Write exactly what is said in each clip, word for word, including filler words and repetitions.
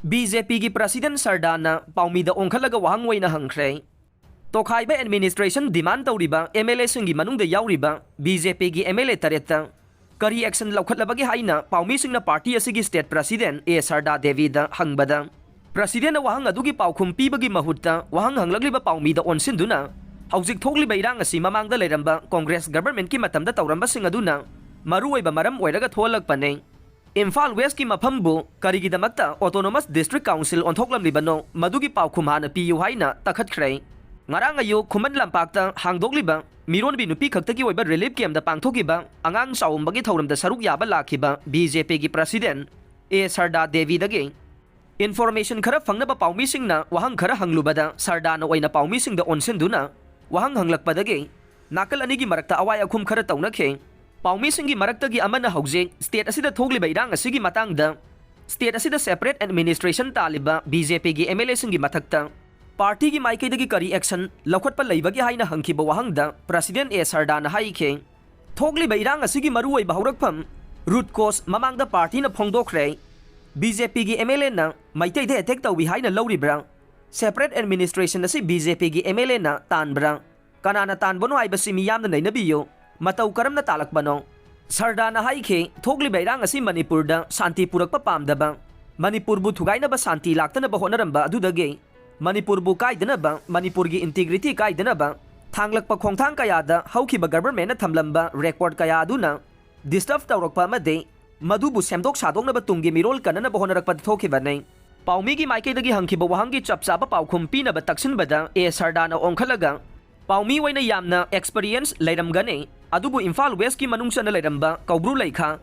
B J ꯄꯤꯒꯤ president ꯁꯔꯗꯥꯅ ꯄꯥꯎꯃꯤꯗ ꯑꯣꯟꯈꯠꯂꯒ ꯋꯥꯍꯪ ꯑꯣꯏꯅ ꯍꯪꯈ꯭ꯔꯦ꯫ ꯇꯣꯈꯥꯏꯕ ꯑꯦꯗꯃꯤꯅꯤꯁꯇ꯭ꯔꯦꯁꯟ ꯗꯤꯃꯥꯟ ꯇꯧꯔꯤꯕ ꯑꯦꯝ ꯑꯦꯜ ꯑꯦꯁꯤꯡꯒꯤ ꯃꯅꯨꯡꯗ ꯌꯥꯎꯔꯤꯕ ꯕꯤ ꯖꯦ ꯄꯤꯒꯤ ꯑꯦꯝ ꯑꯦꯜ ꯑꯦ ꯇꯔꯦꯠꯇ ꯀꯔꯤ ꯑꯦꯛꯁꯟ ꯂꯧꯈꯠꯂꯕꯒꯦ ꯍꯥꯏꯅ ꯄꯥꯎꯃꯤꯁꯤꯡꯅ ꯄꯥꯔꯇꯤ ꯑꯁꯤꯒꯤ ꯁ꯭ꯇꯦꯠ ꯄ꯭ꯔꯁꯤꯗꯦꯟ ꯑꯦ ꯁꯔꯗꯥ ꯗꯦꯕꯤꯗ ꯍꯪꯕꯗ, ꯄ꯭ꯔꯁꯤꯗꯦꯟꯅ ꯋꯥꯍꯪ ꯑꯗꯨꯒꯤ ꯄꯥꯎꯈꯨꯝ ꯄꯤꯕꯒꯤ ꯃꯍꯨꯠꯇ ꯋꯥꯍꯪ ꯍꯪꯂꯛꯂꯤꯕ ꯄꯥꯎꯃꯤꯗ ꯑꯣꯟꯁꯤꯟꯗꯨꯅ, ꯍꯧꯖꯤꯛ ꯊꯣꯛꯂꯤꯕ ꯏꯔꯥꯡ ꯑꯁꯤ ꯃꯃꯥꯡꯗ ꯂꯩꯔꯝꯕ ꯀꯣꯡꯒ꯭ꯔꯦꯁ ꯒꯕꯔꯃꯦꯟꯠꯀꯤ ꯃꯇꯝꯗ ꯇꯧꯔꯝꯕꯁꯤꯡ ꯑꯗꯨꯅ ꯃꯔꯨꯑꯣꯏꯕ ꯃꯔꯝ ꯑꯣꯏꯔꯒ ꯊꯣꯛꯍꯜꯂꯛꯄꯅꯤ꯫ ꯏꯝꯐꯥꯜ ꯋꯦꯁ꯭ꯠꯀꯤ ꯃꯐꯝꯕꯨ ꯀꯔꯤꯒꯤꯗꯃꯛꯇ ꯑꯣꯇꯣꯅꯣꯃꯁ ꯗꯤꯁꯇ꯭ꯔꯤꯛ ꯀꯥꯎꯟꯁꯤꯜ ꯑꯣꯟꯊꯣꯛꯂꯝꯂꯤꯕꯅꯣ, ꯃꯗꯨꯒꯤ ꯄꯥꯎꯈꯨꯝ ꯍꯥꯟꯅ ꯄꯤꯌꯨ ꯍꯥꯏꯅ ꯇꯛꯈꯠꯈ꯭ꯔꯦ꯫ ꯉꯔꯥꯡ ꯑꯌꯨꯛ ꯈꯨꯃꯟ ꯂꯝꯄꯥꯛꯇ ꯍꯥꯡꯗꯣꯛꯂꯤꯕ ꯃꯤꯔꯣꯟꯕꯤ ꯅꯨꯄꯤ ꯈꯛꯇꯒꯤ ꯑꯣꯏꯕ ꯔꯤꯂꯤꯐ ꯀꯦꯝꯞꯇ ꯄꯥꯡꯊꯣꯛꯈꯤꯕ ꯑꯉꯥꯡ ꯆꯥꯎꯝꯕꯒꯤ ꯊꯧꯔꯝꯗ ꯁꯔꯨꯛ ꯌꯥꯕ ꯂꯥꯛꯈꯤꯕ ꯕꯤ ꯖꯦ ꯄꯤꯒꯤ ꯄ꯭ꯔꯁꯤꯗꯦꯟ ꯑꯦ ꯁꯔꯗꯥ ꯗꯦꯕꯤꯗꯒꯤ ꯏꯟꯐꯣꯔꯃꯦꯁꯟ ꯈꯔ ꯐꯪꯅꯕ ꯄꯥꯎꯃꯤꯁꯤꯡꯅ ꯋꯥꯍꯪ ꯈꯔ ꯍꯪꯂꯨꯕꯗ, ꯁꯔꯗꯥꯅ ꯑꯣꯏꯅ ꯄꯥꯎꯃꯤꯁꯤꯡꯗ ꯑꯣꯟꯁꯤꯟꯗꯨꯅ ꯋꯥꯍꯪ ꯍꯪꯂꯛꯄꯗꯒꯤ ꯅꯥꯀꯜ ꯑꯅꯤꯒꯤ ꯃꯔꯛꯇ ꯑꯋꯥꯏ ꯑꯈꯨꯝ ꯈꯔ ꯇꯧꯅꯈꯤ꯫ ꯄꯥꯎꯃꯤꯁꯤꯡꯒꯤ ꯃꯔꯛꯇꯒꯤ ꯑꯃꯅ ꯍꯧꯖꯤꯛ ꯁ꯭ꯇꯦꯠ ꯑꯁꯤꯗ ꯊꯣꯛꯂꯤꯕ ꯏꯔꯥꯡ ꯑꯁꯤꯒꯤ ꯃꯇꯥꯡꯗ ꯁ꯭ꯇꯦꯠ ꯑꯁꯤꯗ ꯁꯦꯄꯔꯦꯠ ꯑꯦꯗꯃꯤꯅꯤꯁꯇ꯭ꯔꯦꯁꯟ ꯇꯥꯜꯂꯤꯕ ꯕꯤ ꯖꯦ ꯄꯤꯒꯤ ꯑꯦꯝ ꯑꯦꯜ ꯑꯦꯁꯤꯡꯒꯤ ꯃꯊꯛꯇ ꯄꯥꯔꯇꯤꯒꯤ ꯃꯥꯏꯀꯩꯗꯒꯤ ꯀꯔꯤ ꯑꯦꯛꯁꯟ ꯂꯧꯈꯠꯄ ꯂꯩꯕꯒꯦ ꯍꯥꯏꯅ ꯍꯪꯈꯤꯕ ꯋꯥꯍꯪꯗ ꯄ꯭ꯔꯁꯤꯗꯦꯟ ꯑꯦ ꯁꯔꯗꯥꯅ ꯍꯥꯏꯈꯤ, ꯊꯣꯛꯂꯤꯕ ꯏꯔꯥꯡ ꯑꯁꯤꯒꯤ ꯃꯔꯨꯑꯣꯏꯕ ꯍꯧꯔꯛꯐꯝ, ꯔꯨꯠ ꯀꯣꯁ, ꯃꯃꯥꯡꯗ ꯄꯥꯔꯇꯤꯅ ꯐꯣꯡꯗꯣꯛꯈ꯭ꯔꯦ꯫ ꯕꯤ ꯖꯦ ꯄꯤꯒꯤ ꯑꯦꯝ ꯑꯦꯜ ꯑꯦꯅ ꯃꯩꯇꯩꯗ ꯑꯦꯇꯦꯛ ꯇꯧꯏ ꯍꯥꯏꯅ ꯂꯧꯔꯤꯕ꯭ꯔꯥ? ꯁꯦꯄꯔꯦꯠ ꯑꯦꯗꯃꯤꯅꯤꯁꯇ꯭ꯔꯦꯁꯟ ꯑꯁꯤ ꯕꯤ ꯖꯦ ꯄꯤꯒꯤ ꯑꯦꯝ ꯑꯦꯜ ꯑꯦꯅ ꯇꯥꯟꯕ꯭ꯔꯥ? ꯀꯅꯥꯅ ꯇꯥꯟꯕꯅꯣ ꯍꯥꯏꯕꯁꯤ ꯃꯤꯌꯥꯝꯅ ꯅꯩꯅꯕꯤꯌꯨ꯫ ꯃꯇꯧ ꯀꯔꯝꯅ ꯇꯥꯜꯂꯛꯄꯅꯣ? ꯁꯔꯗꯥꯅ ꯍꯥꯏꯈꯤ, ꯊꯣꯛꯂꯤꯕ ꯏꯔꯥꯡ ꯑꯁꯤ ꯃꯅꯤꯄꯨꯔꯗ ꯁꯥꯟꯇꯤ ꯄꯨꯔꯛꯄ ꯄꯥꯝꯗꯕ, ꯃꯅꯤꯄꯨꯔꯕꯨ ꯊꯨꯒꯥꯏꯅꯕ ꯁꯥꯟꯇꯤ ꯂꯥꯛꯇꯅꯕ ꯍꯣꯠꯅꯔꯝꯕ ꯑꯗꯨꯗꯒꯤ ꯃꯅꯤꯄꯨꯔꯕꯨ ꯀꯥꯏꯗꯅꯕ, ꯃꯅꯤꯄꯨꯔꯒꯤ ꯏꯟꯇꯤꯒ꯭ꯔꯤꯇꯤ ꯀꯥꯏꯗꯅꯕ ꯊꯥꯡꯂꯛꯄ ꯈꯣꯡꯊꯥꯡ ꯀꯌꯥꯗ ꯍꯧꯈꯤꯕ ꯒꯕꯔꯃꯦꯟꯅ ꯊꯝꯂꯝꯕ ꯔꯦꯀꯣꯔꯗ ꯀꯌꯥ ꯑꯗꯨꯅ ꯗꯤꯁꯇꯔꯕ ꯇꯧꯔꯛꯄ ꯑꯃꯗꯤ ꯃꯗꯨꯕꯨ ꯁꯦꯝꯗꯣꯛ ꯁꯥꯗꯣꯛꯅꯕ ꯇꯨꯡꯒꯤ ꯃꯤꯔꯣꯜ ꯀꯟꯅꯅꯕ ꯍꯣꯠꯅꯔꯛꯄꯗ ꯊꯣꯛꯈꯤꯕꯅꯤ꯫ ꯄꯥꯎꯃꯤꯒꯤ ꯃꯥꯏꯀꯩꯗꯒꯤ ꯍꯪꯈꯤꯕ ꯋꯥꯍꯪꯒꯤ ꯆꯞ ꯆꯥꯕ ꯄꯥꯎꯈꯨꯝ ꯄꯤꯅꯕ ꯇꯛꯁꯤꯟꯕꯗ ꯑꯦ ꯁꯔꯗꯥꯅ ꯑꯣꯟꯈꯠꯂꯒ, ꯄꯥꯎꯃꯤ ꯑꯣꯏꯅ ꯌꯥꯝꯅ ꯑꯦꯛꯁꯄꯔꯤꯌꯦꯟꯁ ꯂꯩꯔꯝꯒꯅꯤ, ꯑꯗꯨꯕꯨ ꯏꯝꯐꯥꯜ ꯋꯦꯁ꯭ꯠꯀꯤ ꯃꯅꯨꯡ ꯆꯟꯅ ꯂꯩꯔꯝꯕ ꯀꯧꯕ꯭ꯔꯨ ꯂꯩꯈꯥ,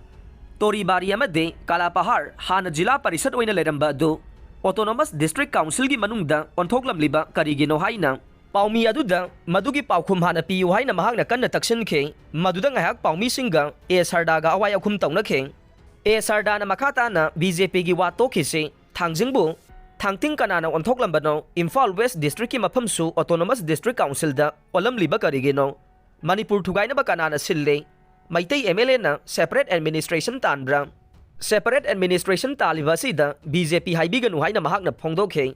ꯇꯣꯔꯤꯕꯥꯔꯤ ꯑꯃꯗꯤ ꯀꯥꯂꯥꯄꯍꯥꯔ, ꯍꯥꯟꯅ ꯖꯤꯂꯥ ꯄꯔꯤꯁꯠ ꯑꯣꯏꯅ ꯂꯩꯔꯝꯕ ꯑꯗꯨ ꯑꯣꯇꯣꯅꯣꯃꯁ ꯗꯤꯁꯇ꯭ꯔꯤꯛ ꯀꯥꯎꯟꯁꯤꯜꯒꯤ ꯃꯅꯨꯡꯗ ꯑꯣꯟꯊꯣꯛꯂꯝꯂꯤꯕ ꯀꯔꯤꯒꯤꯅꯣ ꯍꯥꯏꯅ ꯄꯥꯎꯃꯤ ꯑꯗꯨꯗ ꯃꯗꯨꯒꯤ ꯄꯥꯎꯈꯨꯝ ꯍꯥꯟꯅ ꯄꯤꯌꯨ ꯍꯥꯏꯅ ꯃꯍꯥꯛꯅ ꯀꯟꯅ ꯇꯛꯁꯤꯟꯈꯤ꯫ ꯃꯗꯨꯗ ꯉꯥꯏꯍꯥꯛ ꯄꯥꯎꯃꯤꯁꯤꯡꯒ ꯑꯦ ꯁꯔꯗꯥꯒ ꯑꯋꯥꯏ ꯑꯈꯨꯝ ꯇꯧꯅꯈꯤ꯫ ꯑꯦ ꯁꯔꯗꯥꯅ ꯃꯈꯥ ꯇꯥꯅ ꯕꯤ ꯖꯦ ꯄꯤꯒꯤ ꯋꯥ ꯇꯣꯛꯈꯤꯁꯤ, ꯊꯥꯡꯖꯤꯡꯕꯨ ꯊꯥꯡꯇꯤꯡ ꯀꯅꯥꯅ ꯑꯣꯟꯊꯣꯛꯂꯝꯕꯅꯣ? ꯏꯝꯐꯥꯜ ꯋꯦꯁ꯭ꯠ ꯗꯤꯁꯇ꯭ꯔꯤꯛꯀꯤ ꯃꯐꯝꯁꯨ ꯑꯣꯇꯣꯅꯣꯃꯁ ꯗꯤꯁꯇ꯭ꯔꯤꯛ ꯀꯥꯎꯟꯁꯤꯜꯗ ꯑꯣꯜꯂꯝꯂꯤꯕ ꯀꯔꯤꯒꯤꯅꯣ? ꯃꯅꯤꯄꯨꯔ ꯊꯨꯒꯥꯏꯅꯕ ꯀꯅꯥꯅ ꯁꯤꯜꯂꯤ? ꯃꯩꯇꯩ ꯑꯦꯝ ꯑꯦꯜ ꯑꯦꯅ ꯁꯦꯄꯔꯦꯠ ꯑꯦꯗꯃꯤꯅꯤꯁꯇ꯭ꯔꯦꯁꯟ ꯇꯥꯟꯕ꯭ꯔꯥ? Separate administration ꯇꯥꯜꯂꯤꯕ ꯑꯁꯤꯗ ꯕꯤ ꯖꯦ ꯄꯤ ꯍꯥꯏꯕꯤꯒꯅꯨ ꯍꯥꯏꯅ ꯃꯍꯥꯛꯅ ꯐꯣꯡꯗꯣꯛꯈꯤ꯫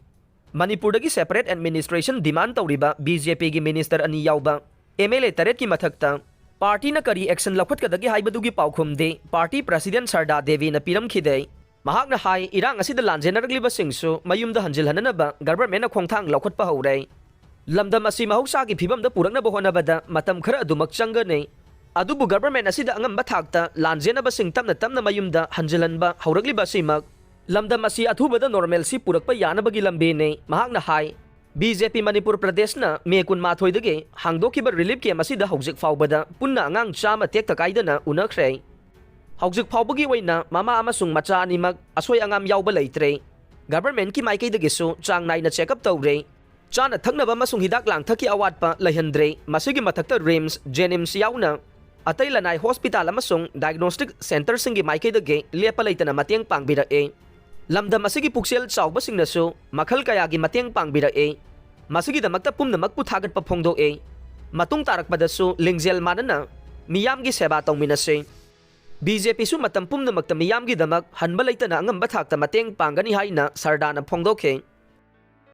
ꯃꯅꯤꯄꯨꯔꯗꯒꯤ separate administration demand ꯇꯧꯔꯤꯕ ꯕꯤ ꯖꯦ ꯄꯤꯒꯤ minister ꯑꯅꯤ ꯌꯥꯎꯕ ꯑꯦꯝ ꯑꯦꯜ ꯑꯦ ꯇꯔꯦꯠꯀꯤ ꯃꯊꯛꯇ partyꯅ ꯀꯔꯤ action ꯂꯧꯈꯠꯀꯗꯒꯦ ꯍꯥꯏꯕꯗꯨꯒꯤ ꯄꯥꯎꯈꯨꯝꯗꯤ party president ꯁꯔꯗꯥ ꯗꯦꯕꯤꯅ ꯄꯤꯔꯝꯈꯤꯗꯦ꯫ ꯃꯍꯥꯛꯅ ꯍꯥꯏ, ꯏꯔꯥꯡ ꯑꯁꯤꯗ ꯂꯥꯟꯖꯦꯟꯅꯔꯛꯂꯤꯕꯁꯤꯡꯁꯨ ꯃꯌꯨꯝꯗ ꯍꯟꯖꯤꯜꯍꯟꯅꯅꯕ governmentꯅ ꯈꯣꯡꯊꯥꯡ ꯂꯧꯈꯠꯄ ꯍꯧꯔꯦ꯫ ꯂꯝꯗꯝ ꯑꯁꯤ ꯃꯍꯧꯁꯥꯒꯤ ꯐꯤꯕꯝꯗ ꯄꯨꯔꯛꯅꯕ ꯍꯣꯠꯅꯕꯗ ꯃꯇꯝ ꯈꯔ ꯑꯗꯨꯃꯛ ꯆꯪꯒꯅꯤ꯫ ꯑꯗꯨꯕꯨ government ꯑꯁꯤꯗ ꯑꯉꯝꯕ ꯊꯥꯛꯇ ꯂꯥꯟꯖꯦꯟꯅꯕꯁꯤꯡ ꯇꯞꯅ ꯇꯞꯅ ꯃꯌꯨꯝꯗ ꯍꯟꯖꯤꯜꯍꯟꯕ ꯍꯧꯔꯛꯂꯤꯕ ꯑꯁꯤꯃꯛ ꯂꯝꯗꯝ ꯑꯁꯤ ꯑꯊꯨꯕꯗ normalcy ꯄꯨꯔꯛꯄ ꯌꯥꯅꯕꯒꯤ ꯂꯝꯕꯤꯅꯤ꯫ ꯃꯍꯥꯛꯅ ꯍꯥꯏ, ꯕꯤ ꯖꯦ ꯄꯤ ꯃꯅꯤꯄꯨꯔ ꯄ꯭ꯔꯗꯦꯁꯅ ꯃꯦ ꯀꯨꯟꯃꯥꯊꯣꯏꯗꯒꯤ ꯍꯥꯡꯗꯣꯛꯈꯤꯕ relief camp ꯑꯁꯤꯗ ꯍꯧꯖꯤꯛ ꯐꯥꯎꯕꯗ ꯄꯨꯟꯅ ꯑꯉꯥꯡ ꯆꯥꯝꯃ ꯇꯦꯛꯇ ꯀꯥꯏꯗꯅ ꯎꯅꯈ꯭ꯔꯦ꯫ ꯍꯧꯖꯤꯛ ꯐꯥꯎꯕꯒꯤ ꯑꯣꯏꯅ ꯃꯃꯥ ꯑꯃꯁꯨꯡ ꯃꯆꯥ ꯑꯅꯤꯃꯛ ꯑꯁꯣꯏ ꯑꯉꯥꯝ ꯌꯥꯎꯕ ꯂꯩꯇ꯭ꯔꯦ꯫ Governmentꯀꯤ ꯃꯥꯏꯀꯩꯗꯒꯤꯁꯨ ꯆꯥꯡ ꯅꯥꯏꯅ check up ꯇꯧꯔꯦ꯫ ꯆꯥꯅ ꯊꯛꯅꯕ ꯑꯃꯁꯨꯡ ꯍꯤꯗꯥꯛ ꯂꯥꯡꯊꯛꯀꯤ ꯑꯋꯥꯠꯄ ꯂꯩꯍꯟꯗ꯭ꯔꯦ꯫ ꯃꯁꯤꯒꯤ ꯃꯊꯛꯇ RIMS, JNIMS ꯌꯥꯎꯅ ꯑꯇꯩ ꯂꯅꯥꯏ hospital ꯑꯃꯁꯨꯡ diagnostic centreꯁꯤꯡꯒꯤ ꯃꯥꯏꯀꯩꯗꯒꯤ ꯂꯦꯞꯄ ꯂꯩꯇꯅ ꯃꯇꯦꯡ ꯄꯥꯡꯕꯤꯔꯛꯑꯦ꯫ ꯂꯝꯗꯝ ꯑꯁꯤꯒꯤ ꯄꯨꯛꯆꯦꯜ ꯆꯥꯎꯕꯁꯤꯡꯅꯁꯨ ꯃꯈꯜ ꯀꯌꯥꯒꯤ ꯃꯇꯦꯡ ꯄꯥꯡꯕꯤꯔꯛꯑꯦ꯫ ꯃꯁꯤꯒꯤꯗꯃꯛꯇ ꯄꯨꯝꯅꯃꯛꯄꯨ ꯊꯥꯒꯠꯄ ꯐꯣꯡꯗꯣꯛꯑꯦ꯫ ꯃꯇꯨꯡ ꯇꯥꯔꯛꯄꯗꯁꯨ ꯂꯤꯡꯖꯦꯜ ꯃꯥꯟꯅꯅ ꯃꯤꯌꯥꯝꯒꯤ ꯁꯦꯕꯥ ꯇꯧꯃꯤꯟꯅꯁꯤ꯫ ꯕꯤ ꯖꯦ ꯄꯤꯁꯨ ꯃꯇꯝ ꯄꯨꯝꯅꯃꯛꯇ ꯃꯤꯌꯥꯝꯒꯤꯗꯃꯛ ꯍꯟꯕ ꯂꯩꯇꯅ ꯑꯉꯝꯕ ꯊꯥꯛꯇ ꯃꯇꯦꯡ ꯄꯥꯡꯒꯅꯤ ꯍꯥꯏꯅ ꯁꯔꯗꯥꯅ ꯐꯣꯡꯗꯣꯛꯈꯤ꯫